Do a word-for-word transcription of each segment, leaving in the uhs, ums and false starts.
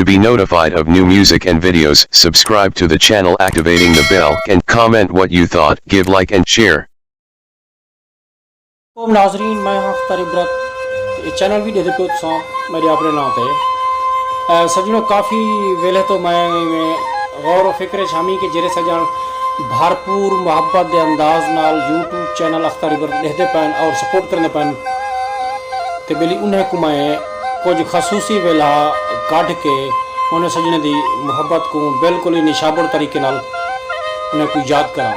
To be notified of new music and videos, subscribe to the channel activating the bell and comment what you thought, give like and share. خوب ناظرین، میں ہاں اختر عبرت، اے چینل وی ݙیہدے پیو تساں میݙے اپݨے ناں تے۔ اے سڄݨو، کافی ویلھے توں میں ایویں غور و فکر اچ ہامی کہ جیڑھے سڄݨ بھرپور محبت دے انداز نال یوٹیوب چینل اختر عبرت ݙیہدے پئن اور سپورٹ کریندے پئن، تے ٻیلی انہیں کوں میں کجھ خصوصی ویلھا کڈھ کے انہیں سڄݨیں دی محبت کوں بالکل ہی نشابر طریقے نال انہیں کوں یاد کراں۔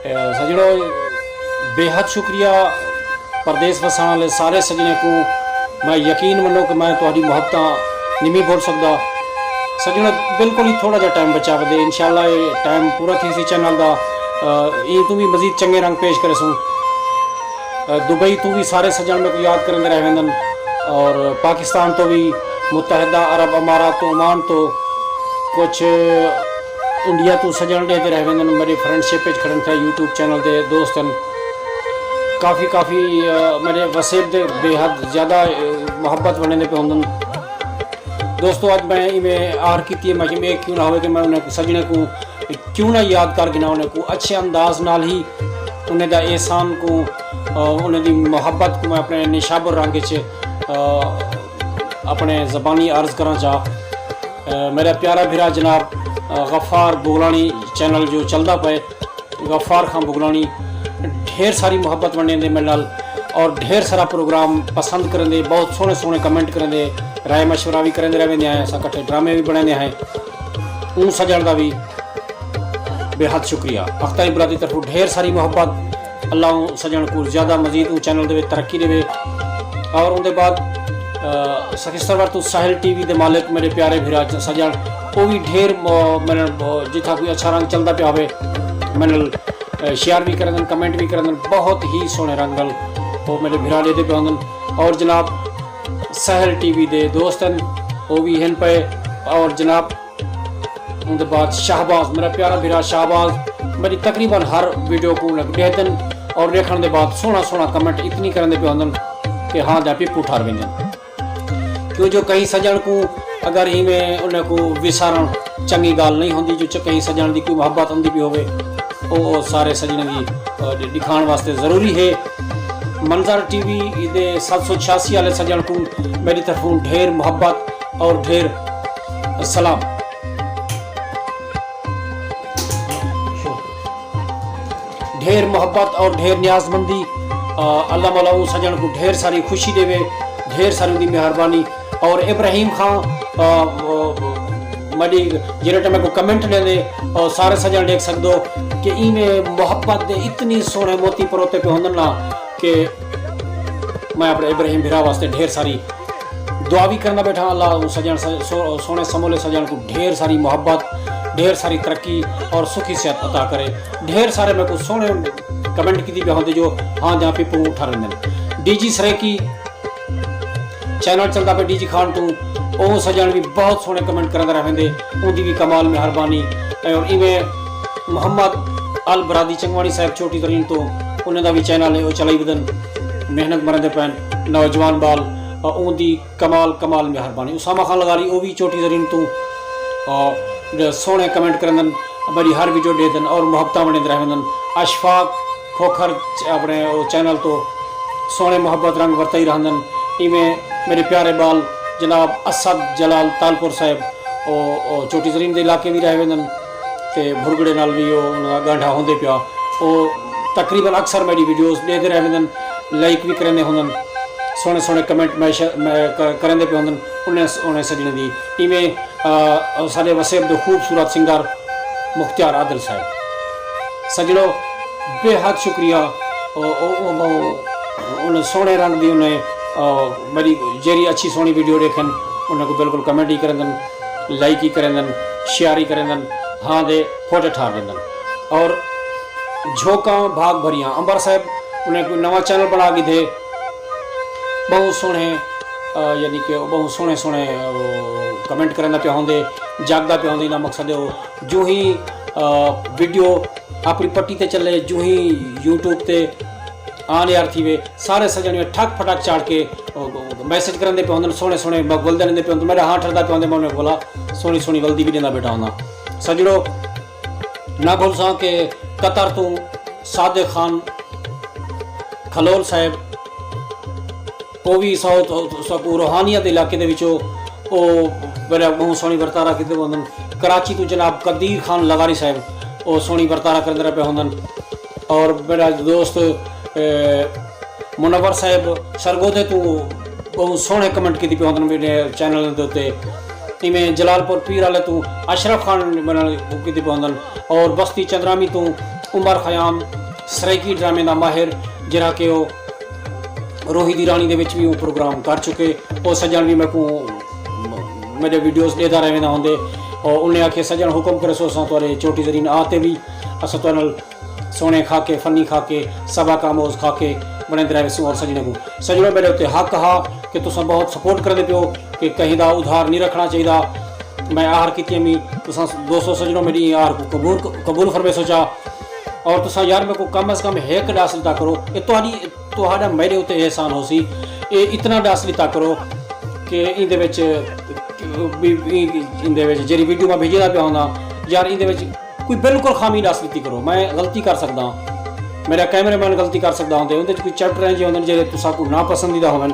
اے سڄݨو، بے حد شکریہ۔ پردیس وسݨ والے سارے سڄݨیں کوں میں یقین منو کہ میں تہاݙی محبتاں نمی بھل سڳدا۔ سڄݨو، بالکل ہی تھوڑا جہا ٹائم بچا ودے، انشاءاللہ اے ٹائم پورا تھیسی چینل دا، ایں توں وی مزید چنڳے رنگ پیش کریسوں۔ دبئی توں وی سارے سڄݨ میکوں یاد کریندے رہ ویندن، اور پاکستان توں وی، متحدہ عرب امارات توں، عمان توں، کجھ انڈیا توں سڄݨ ݙیہدے رہ ویندن۔ میݙے فرینڈ شپ اچ کھڑن تھئے، یوٹیوب چینل دے دوست ہن، کافی کافی میݙے وسیب دے بے حد زیادہ محبت ونڈیندے پئے ہوندن۔ دوستو، اڄ میں ایویں آہر کیتی ہے، میں کیوں نہ ہووے کہ میں انہیں سڄݨیں کوں کیوں نہ یاد کر گھناں، انہیں کوں اچھے انداز نال ہی انہیں دا احسان کوں، انہیں دی محبت کوں میں اپݨے نشابر رنگ اچ اپݨے زبانی عرض کراں چا۔ میݙا پیارا بھرا جناب غفار بغلانی، چینل جو چلدا پئے، غفار خان بغلانی، ڈھیر ساری محبت ونڈیندے میݙے نال، اور ڈھیر سارا پروگرام پسند کریندے، بہت سوہݨے سوہݨے کمنٹ کریندے، رائے مشورہ وی کریندے رہ ویندے ہیں، اساں کٹھے ڈرامے وی بݨیندے ہیں۔ اوں سڄݨ دا وی بے حد شکریہ۔ اختر عبرت دی طرفوں ڈھیر ساری محبت۔ اللہ اوں سڄݨ کوں زیادہ مزید اوں چینل دے وچ ترقی ݙیوے۔ اور اوندے بعد سخستر ور توں ساحل ٹی وی دے مالک میݙے پیارے بھرا سڄݨ، او وی ڈھیر میݙے نال جتھاں کوئی اچھا رنگ چلدا پیا ہووے، میݙے نال شیئر وی کریندن، کمنٹ وی کریندن، بہت ہی سوہݨے رنگ نال او میݙے بھرا ݙیہدے پئے ہوندن۔ اور جناب، ساحل ٹی وی دے دوست ہن، او وی ہن پئے۔ اور جناب، اوندے بعد شہباز، میݙا پیارا بھرا شہباز، میݙی تقریباً ہر ویڈیو کوں ݙیہدن، اور ݙیکھݨ دے بعد سوہݨا سوہݨا کمنٹ اتنی کریندے پئے ہوندن کہ ہاں دا پپو ٹھر ویندن۔ کیوں جو کہیں سڄݨ کوں اگر ایویں انہیں کوں وسارݨ چنڳی ڳالھ نہیں ہوندی، جو کہیں سڄݨ دی کوئی محبت آندی پئی ہووے، او سارے سڄݨیں دی ݙکھاوݨ واسطے ضروری ہے۔ منظر ٹی وی دے ست سو چھیاسی والے سڄݨ کوں میݙی طرفوں ڈھیر محبت اور ڈھیر سلام۔ ڈھیر محبت اور ڈھیر نیاز مندی۔ اللہ مولا اوں سڄݨ کوں ڈھیر ساری خوشی ݙیوے، ڈھیر ساری اوندی مہربانی۔ اور ابراہیم خان، میݙی جیڑھے ٹائم میکوں کمنٹ ݙیندے، سارے سڄݨ ݙیکھ سڳدو کہ ایویں محبت دے اتنی سوہݨے موتی پروتے پئے ہوندن نا کہ میں اپݨے ابراہیم بھرا واسطے ڈھیر ساری دعا وی کریندا ٻیٹھاں۔ اللہ اوں سڄݨ، سوہݨے سمولے سڄݨ کوں ڈھیر ساری محبت، ڈھیر ساری ترقی اور سکھی صحت عطا کرے۔ ڈھیر سارے میکوں سوہݨے کمنٹ کیتی پئے ہوندے جو ہاں جاں پپو ٹھر ویندن۔ ڈی جی سرائیکی چینل چلدا پئے ڈی جی خان توں، او سڄݨ وی بہت سوہݨے کمنٹ کریندا رہ ویندے، اوندی وی کمال مہربانی۔ اور ایویں محمد البرادی چنگواݨی صاحب چھوٹی ترین توں، انہیں دا وی چینل ہے، او چلائی ودن، محنت مریندے پئن، نوجوان ٻال، اوندی کمال کمال مہربانی۔ اسامہ خان لغاری، او وی چھوٹی ترین توں سوہݨے کمنٹ کریندن، میݙی ہر ویڈیو ݙیہدن اور محبتاں ونڈیندے رہ ویندن۔ اشفاق کھوکھر اپݨے او چینل توں سوہݨے محبت رنگ ورتائی رہندن۔ ایویں میݙے پیارے ٻال جناب اسد جلال تالپور صاحب، او چوٹی زرین دے علاقے وی رہ ویندن تے بھرگڑے نال وی او انہاں دا ڳانڈھا ہوندے پیا۔ او تقریباً اکثر میݙی ویڈیوز ݙیہدے رہ ویندن، لائک وی کریندے ہوندن، سوہݨے سوہݨے کمنٹ کریندے پئے ہوندن۔ انہیں سوہݨے سڄݨیں دی ایویں ساݙے وسیب دے خوبصورت سنگر مختیار عادل صاحب۔ سڄݨو، بے حد شکریہ۔ انہیں سوہݨے رنگ دی انہیں میݙی جیڑھی اچھی سوہݨی ویڈیو ݙیکھن، انہیں کوں بالکل کمنٹ ہی کریندن، لائک ہی کریندن، شیئر ہی کریندن، ہاں دے فوٹے ٹھار ݙیندن۔ اور جھوکاں بھاگ بھریاں، عنبر صاحب انہیں کوئی نواں چینل بݨا گھدے، ٻہوں سوہݨے، یعنی کہ ٻہوں سوہݨے سوہݨے کمنٹ کریندا پیا ہوندے، جاڳدا پیا ہوندے، انہاں مقصد ہے او جوں ہی ویڈیو اپݨی پٹی تے چلے، جوں ہی یوٹیوب تے آن ایئر تھیوے، سارے سڄݨ ٹھک پھٹک چڑھ کے میسج کریندے پئے ہوندن، سوہݨے سوہݨے ول ݙیندے پئے ہوندن۔ میݙا ہاں ٹھردا پیا ہوندے، میں انہیں کول سوہݨی سوہݨی ول دی وی ݙیندا ٻیٹھا ہوندا۔ سڄݨو، نہ بھلساں کہ قطر توں صادق خان کھلول صاحب، او وی ساؤتھ، ساکوں روحانیت دے علاقے دے وچوں او میݙا ٻہوں سوہݨی ورتارا کیتے ہوندن۔ کراچی توں جناب قدیر خان لغاری صاحب، او سوہݨی ورتارا کریندے پئے ہوندن۔ اور میݙا دوست، اے، منور صاحب سرگودھے توں ٻہوں سوہݨے کمنٹ کیتے پئے ہوندن میݙے چینل دے اتے۔ ایویں جلال پور پیر والے توں اشرف خان بݨن کیتے پئے ہوندن۔ اور بستی چندرامی توں عمر خیام سرائیکی ڈرامے دا ماہر، جیڑھا کہ او روہی دی راݨی دے وچ وی او پروگرام کر چکے۔ او سڄݨ وی میکوں میݙے ویڈیوز ݙیہدا رہ ویندا ہوندے۔ اور انہیں آکھے، سڄݨ حکم کریسو، اساں تہاݙے چوٹی زرین آ تے وی اساں تہاݙے نال سوہݨے خاکے، فنی خاکے، سبق آموز خاکے بݨیندے رہ ویسوں۔ اور سڄݨیں کوں، سڄݨو، میݙے اتے حق ہا کہ تساں بہت سپورٹ کریندے پیو کہ کہیں دا ادھار نہیں رکھݨا چاہیدا۔ میں آہر کیتی امی، تساں دوستو سڄݨو میݙی آہر کوں قبول، قبول فرمیسو چا۔ اور تساں یار میکوں کم از کم ہک ݙس ݙتا کرو، اے تہاݙی، تہاݙا میݙے اتے احسان ہوسی۔ اے اتنا ݙس ݙتا کرو کہ ایندے وچ، ایندے وچ جیڑھی ویڈیو میں بھیجدا پیا ہوندا یار، ایندے وچ کوئی بالکل خامی ݙس ݙتی کرو، میں غلطی کر سڳدا ہاں، میݙا کیمرہ مین غلطی کر سڳدا ہوندے، اوندے وچ کوئی چیپٹر ایجھے ہوندن جیڑھے تساں کوں ناپسندیدہ ہوون،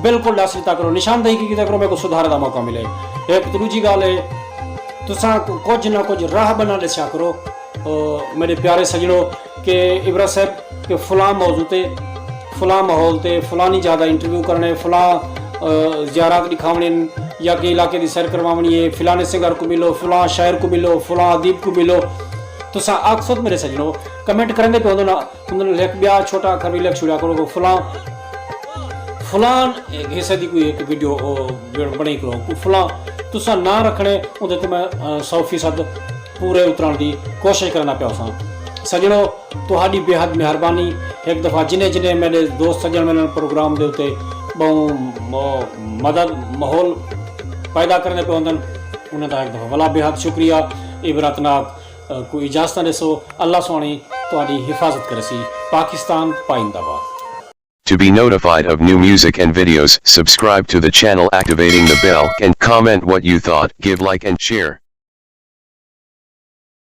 بالکل ݙس ݙتا کرو، نشاندہی کیتا کرو، میکوں سدھارے دا موقع ملے۔ ہک تے ݙوجھی ڳالھ ہے، تساں کوں کجھ نہ کجھ راہ بنا ݙسیا کرو۔ او میݙے پیارے سڄݨو، کہ عبرت صاحب کہ فلاں موضوع تے، فلاں ماحول تے، فلانی جاہ دا انٹرویو کرݨے، فلاں، آ، زیارات ݙکھاوݨے ہن یا کہ علاقے دی سیر کرواوݨی ہے، فلانے سنگر کوں ملو، فلاں شاعر کوں ملو، فلاں ادیب کوں ملو۔ تساں اکثر میݙے سڄݨو کمنٹ کریندے پئے ہوندو نا، ہن ہک ٻیا چھوٹا اکھر وی لکھ چھوڑیا کرو کہ فلاں، فلاں حصے دی کوئی ہک ویڈیو، او، بݨ-، بݨائی کرو، کوئی فلاں تساں نہ رکھݨے، اوندے تے میں، آ، سو فیصد پورے اترݨ دی کوشش کریندا پیا ہوساں۔ سڄݨو، تہاݙی بے حد مہربانی۔ ہک دفعہ جنہیں جنہیں میݙے دوست سڄݨ میݙے نال پروگرام دے اتے ٻہوں م-، مدد ماحول پیدا کریندے پئے ہوندن، انہیں دا ہک دفعہ ولا بے حد شکریہ۔ عبرتناک، آ، کوں اجازتاں ݙیسو۔ اللہ سوہݨی تہاݙی حفاظت کریسی۔ پاکستان پائندہ باد۔ To be notified of new music and videos, subscribe to the channel, activating the bell, and comment what you thought, give like and share.